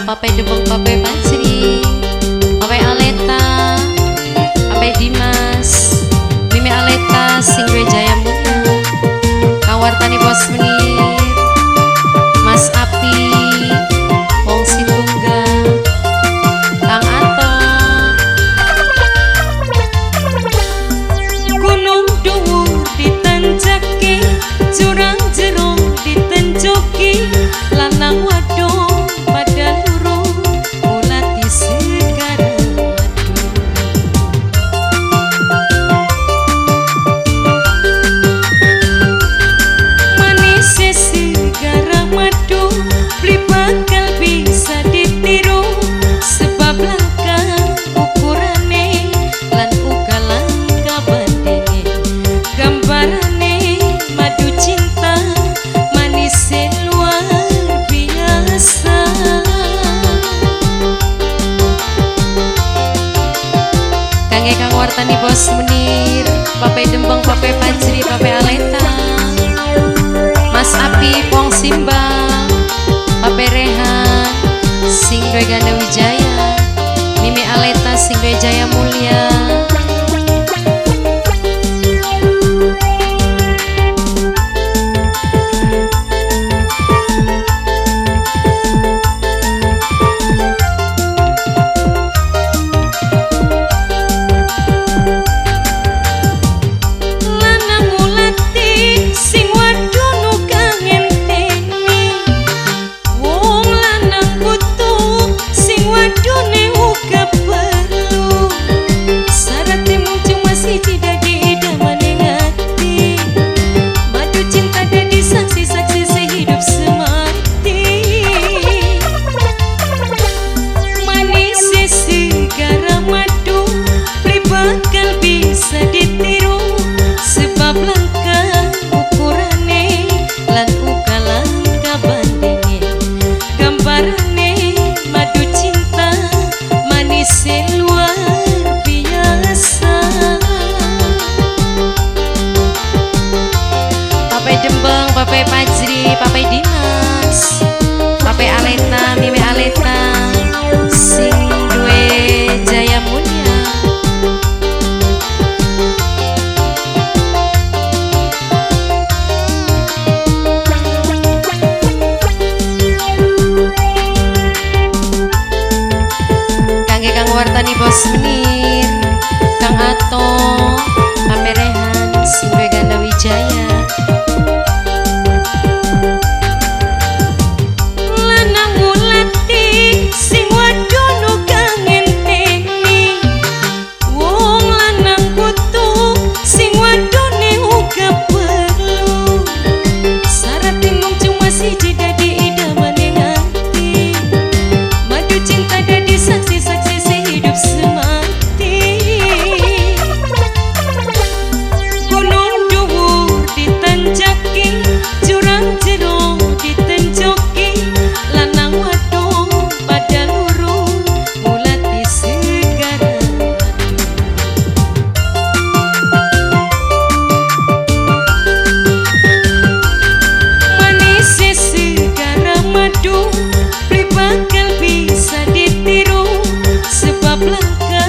Pape Debong, Pape Pajri, Pape Aleta, Pape Dimas, Mimi Aleta, sing duwe Jaya Mulia, Kang Wartani Bos Menir, Mas Api, Wong Situngga, Kang Ato. Gunung dhuwur ditanjake, jurang jero ditenjoki, lanang wadon pada loro ngulati segara madu. Manis segara madu beli bakal bisa ditiru, sebab langka ukurane lan uga langka bandinge. Gambarane madu cinta manis luar biasa. Kangge Kang Wartani Bos Menir, Pape Dembeng, Pape Pajri, Pape Aleta, Mas Api, Pong Simba, Pape Rehan, sing duwe Ganda Wijaya, Mimi Aleta, sing duwe Jaya Mulia. Lanang ngulati sing wadon uga ngenteni, wong lanang butuh sing wadone uga perlu. Syarate mung cuma siji dadi idamane ati, madu cinta dadi saksi-saksi sehidup semati. Manis segara madu beli bakal bisa ditiru, sebab langka ukurane lan uga langka bandinge. Gambarane madu cinta manis luar biasa. Pape Dembeng, Pape Pajri, Pape Dimas, Pape Aleta, Mimi Aleta, sing duwe Jaya Mulia. Kangge Kang Wartani Bos Menir, Kang Ato, Pape Rehan, sing duwe Ganda Wijaya. Lanang ngulati sing wadon uga ngenteni, wong lanang butuh sing wadone uga perlu. Syarate mung cuma siji dadi idamane ati, madu cinta dadi saksi-saksi sehidup semati. Gunung dhuwur ditanjaki, jurang jero ditenjoki, lanang wadon pada loro ngulati segara madu. Manis segara madu beli bakal bisa ditiru, sebab langka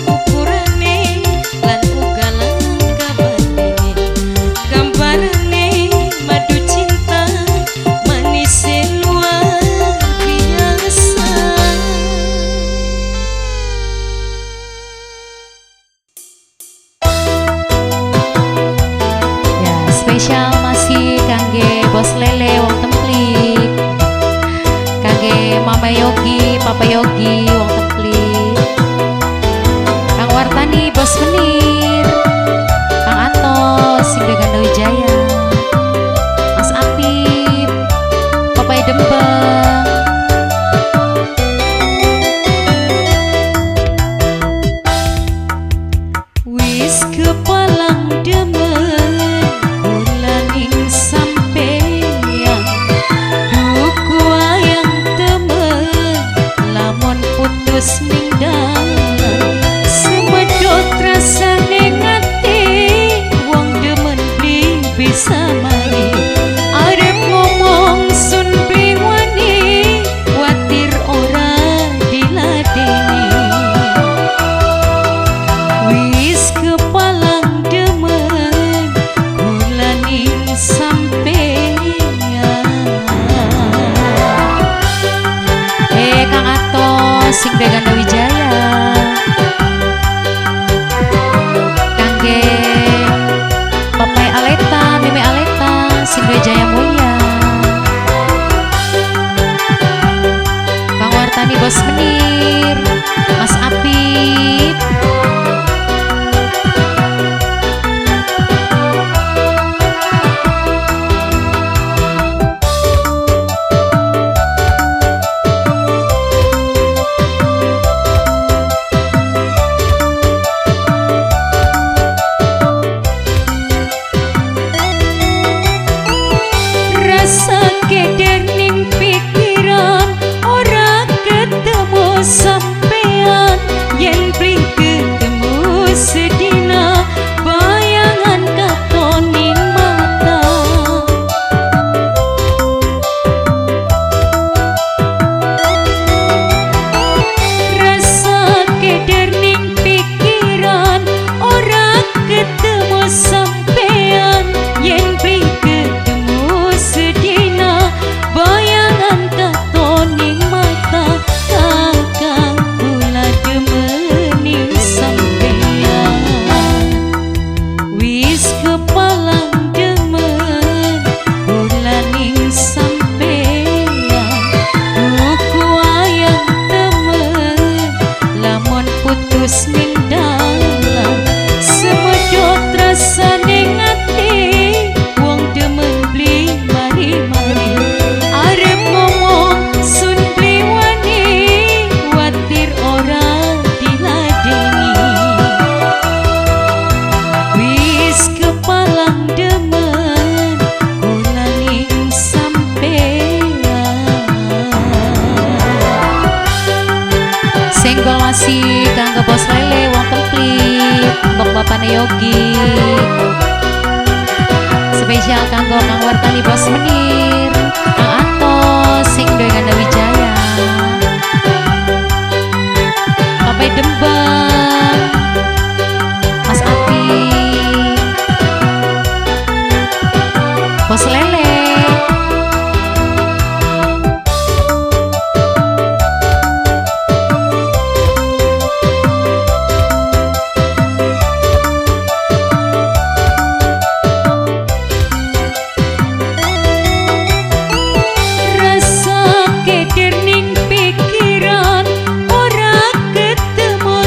ukurane lan uga langka bandinge. Gambarane madu cinta manis luar biasa. Ya, spesial masih kangge Bos Lele wong Templik, kangge Mama Yogi, Papa Yogi wong Templik, Kang Wartani Bos Menir, Kang Ato sing duwe Ganda Wijaya, Mas Apip, Papai Dembeng. Wis kepalang demen kula ning sampeyan, duku ayang temen lamun putus ning dalan. Sumedhot rasane ngati wong demen beli bisa mari, arep ngomong sun beli wani kuatir ora Papai Aleta, Mimi Aleta, Sindwe Jaya Mulya, Kang Wartani Bos Menir, Mas Apip. Rasa keder ning pikiran ora ketemu sampean, yen beli ketemu sedina bayangan katon ning mata. Rasa keder ning pikiran ora ketemu sampean, yen beli ketemu sedina bayangan katon ning mata. Kakang kula demening sampean, wis kepalang demen kula ning sampean, tuku ayam temen lamun putus ning dalan, semedot rasane ati wong demen beli mari-mari, arep ngomong sun beli wani watir ora diladeni. Wis kepalang demen kula ning sampean. Senggol masih kanggo Bos Lele wong Templit, mbok bapane Yogi. Spesial kanggo Kang Wartani Bos Menir, Kang Anto sing duwe Ganda Wijaya, Papai Dembang, Mas Api, Bos Lele. Rasa keder ning pikiran ora ketemu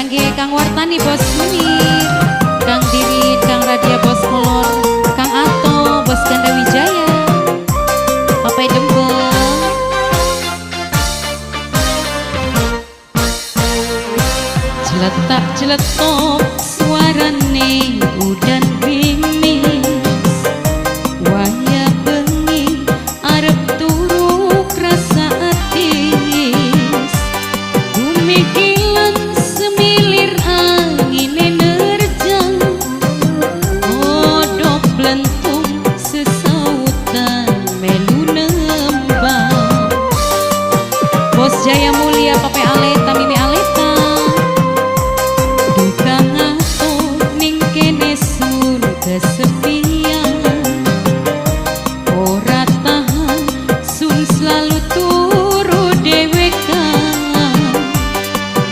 Kangge Kang Wartani Bos Munir, Kang Dirit, Kang Radia Bos Kolor, Kang Ato, Bos Ganda Wijaya, Papai Dembeng. Celetak celetok suarane udan gerimis, waya bengi arep turu krasa atis, gumikilan semilir angine nerjang, kodok blentung sesautan melu nembang. Bos Jaya Mulia, Pape Aleta, Mimi Aleta, duka ngato ning kene sun kesepian, ora tahan sun selalu turu dewekan,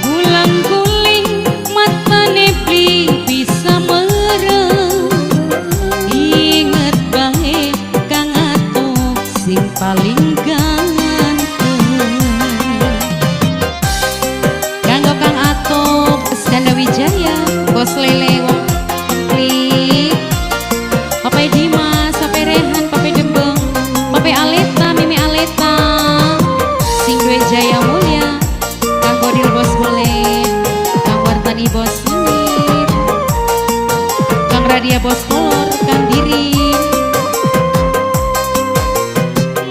gulang guling matane beli bisa merem, inget bae Kang Ato sing paling ganteng. Kanggo Kang Ato Ganda Wijaya, Bos Lele wong Klik, Papai Dimas, Papai Rehan, Papai Dembeng, Papai Aleta, Mimi Aleta, sing duwe Jaya Mulia, Kang Godil Bos Boleh, Kang Wartani Bos Munir, Kang Radia Bos Kolor, Kang Dirin.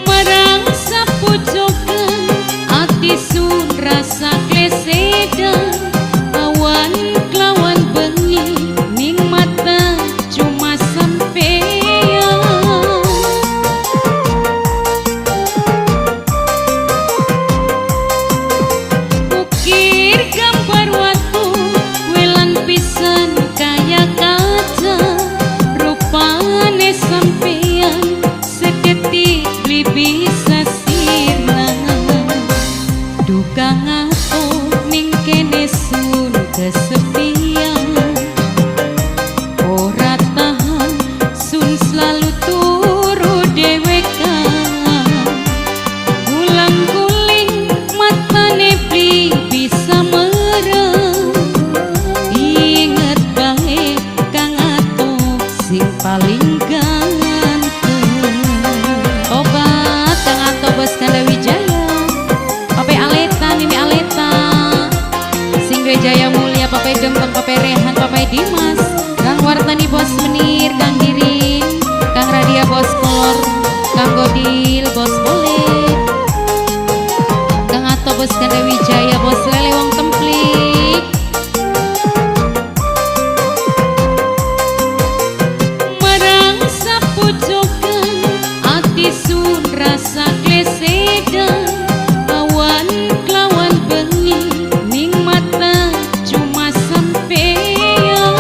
Marang sapujokan ati sun rasa klesedan, awan kelawan bengi ning mata cuma sampeyan. Ukir gambar watu welan pisan kaya kaca, rupane sampeyan sedetik beli bisa sirna, duka ngato ning kene sun kesepian, ora tahan sun selalu turu dewekan, gulang guling matane beli bisa merem, inget bae Kang Ato sing paling ganteng. Obat Kang Ato Bos Ganda Wijaya, Papai Aleta, Mimi Aleta, sing duwe Jaya Mulia, Papai Dembeng, Papai Rehan, Papai Dimas, Kang Wartani Bos Menir, Kang Dirin, Kang Radia Bos Kolor, Kang Godil Bos Boleh, Kang Ato Bos Ganda Wijaya, Bos Lele wong Templik. Marang sapujokan ati sun rasa klesedan, awan kelawan bengi ning mata cuma sampeyan.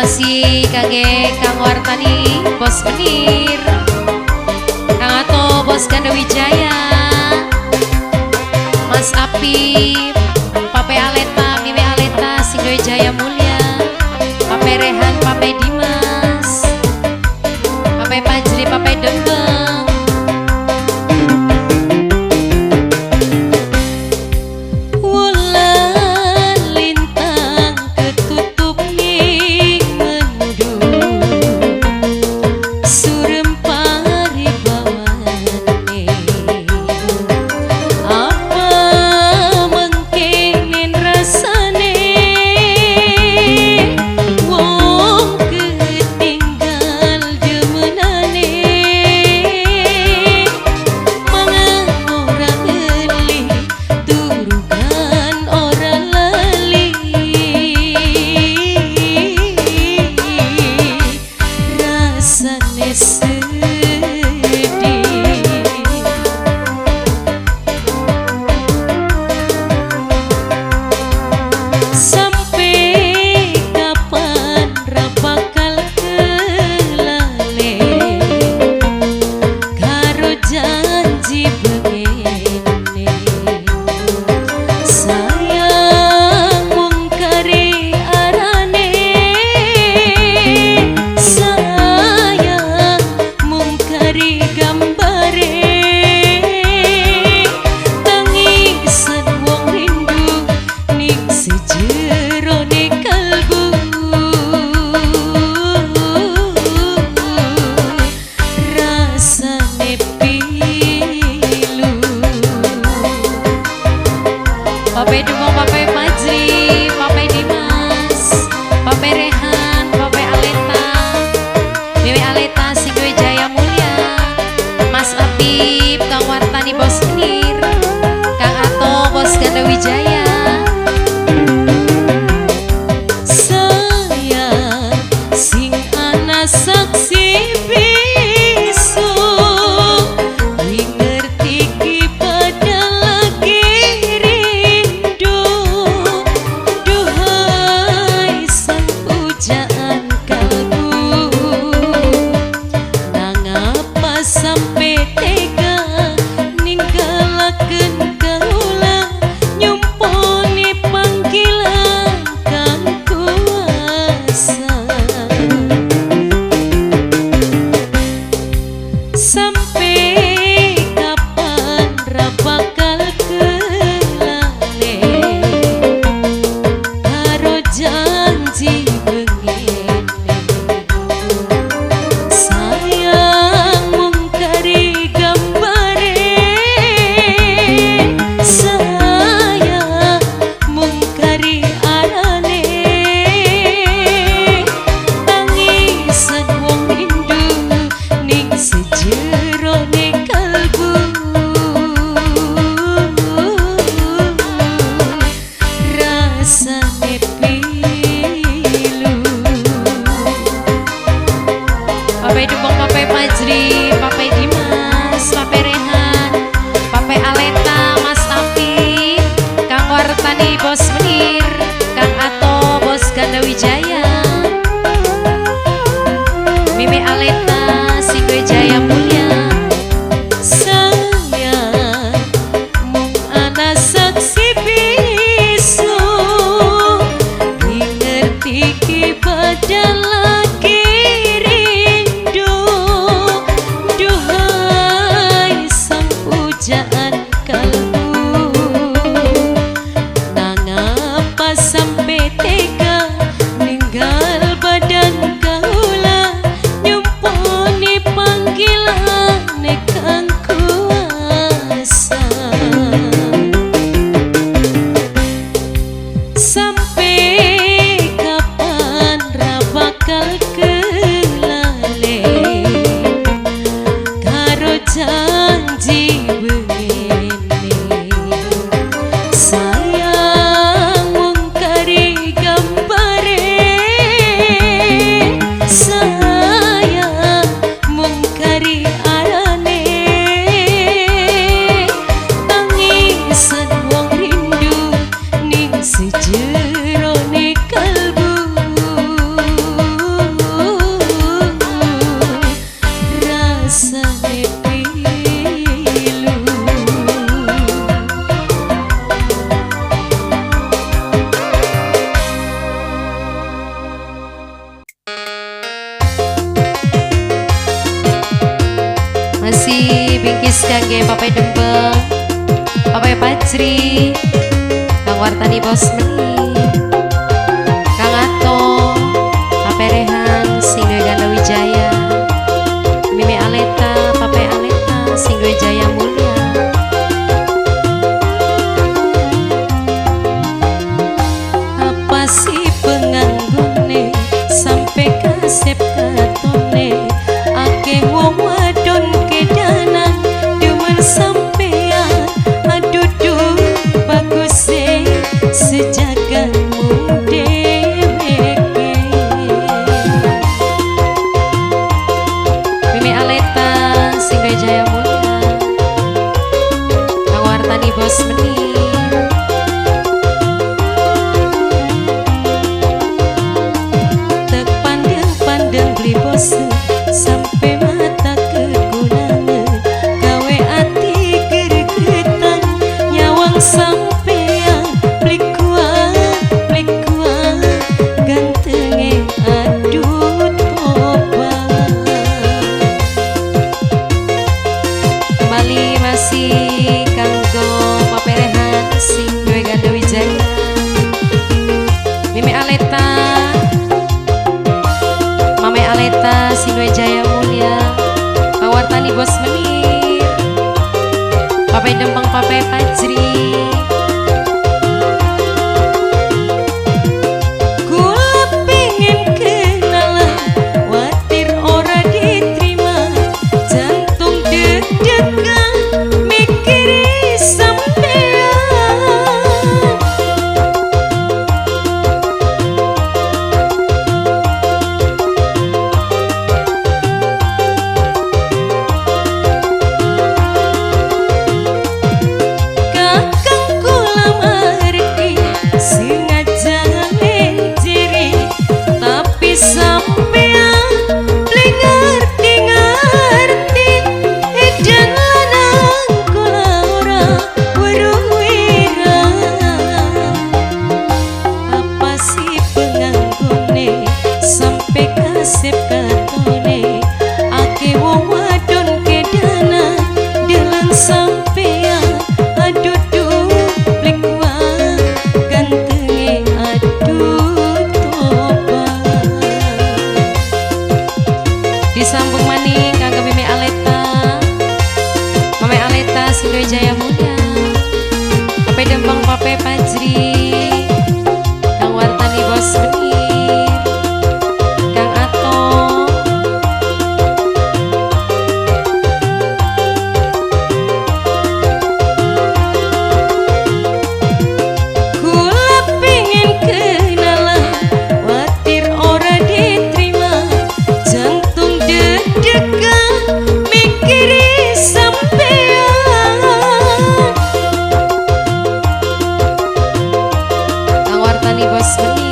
Masih kangge Kang Wartani Bos Menir, Kang Ato Bos Ganda Wijaya, Mas Apip, Pape Aleta, Mime Aleta, Singgoy Jaya Mulia, Pape Rehan, Pape Dimas, Pape Pajri, Pape Dembeng. Wulan lintang ketutup ning mendung, surem paribawane. Apa mengkenen rasane wong ketinggal demenane, mangan ora ngelih, turukan ora lali, rasane sedih. Sampai kapan ra bakal kelalen karo janji bengene, sayang mung kari arane, sayang mung kari gambare, tangisan wong rindu ning sejerone kalbu, rasane pilu. Pape Dumong, Pape Fajri, Pape Dimas, Pape Rehan, Pape Aleta, Mimi Aleta, Singgoy Jaya Mulia, Mas Apip, Kang Wartani Bos Menir, Kang Ato Bos Ganda Wijaya. Sayang sing ana saksi bisu, ngerti ki pada lagi rindu, duhai sang pujaan kalbu, nangapa sampe tega ninggalaken kaula, nyumponi panggilan kang kuasa. Sampai kapan ra bakal kelalen karo janji bengene, sayang mung kari gambare, sayang mung kari arane, tangisan wong rindu ning sejerone kalbu, rasane pilu. Pape Dumong, Pape Fajri, Pape Dimas, Pape Rehan, Pape Aleta, Mas Apip, Kang Wartani Bos Menir, Kang Ato Bos Ganda Wijaya, Mimi Aleta, Singgoy Jaya Mulia. Sayang mung ana saksi bisu, ngerti ki pada lagi rindu, duhai sang pujaan kalbu, nangapa sampe tega Kis kangge Papai Dembeng, Papai Pajri, Kang Wartani Bos Menir, Kang Ato, Papai Rehan, sing duwe Ganda Wijaya, Mimi Aleta, Papai Aleta, sing duwe Jaya Mulya. Apa sih penganggone sampai kasep katone ake wong wadon kedanan demen sampean aduh duh bagus sejagamu dheweke. Mimi Aleta sing duwe Jaya Mulya, Kang Wartani Bos Menir, tek pandeng-pandeng beli bose sampai mata kegunangan gawe ati gregetan nyawang sampean beli kuat gantenge aduh tobat. Kembali masih kanggo paperehan sing duwe Ganda Wijaya, Mimi Aleta, Mame Aleta sing duwe Jaya Mulya, Pawartani Bos Menir, Papai Dembang, Papai Pajri. Kula pengen kenalan, watir ora diterima, jantung deg-degan mikiri sampean. Kakang kula ngerti sengaja ngenciri, tapi sampean beli ngerti-ngerti edan lanang kula ora weruh-wirang. Apa sih penganggone sampai kasep katone ake wong wadon kedana delang sampean aduh duh beli kuat gantenge aduh tobat. Disambung maning kanggo Mimi Aleta, Mame Aleta sing duwe Jaya Mulya, Papai Dembang, Papai Pajri, Kang Wartani Bos Menir, Kang Ato. Kula pengen kenalan, watir ora diterima, jantung deg-degan mikiri sampean. Kang Wartani Bos Menir,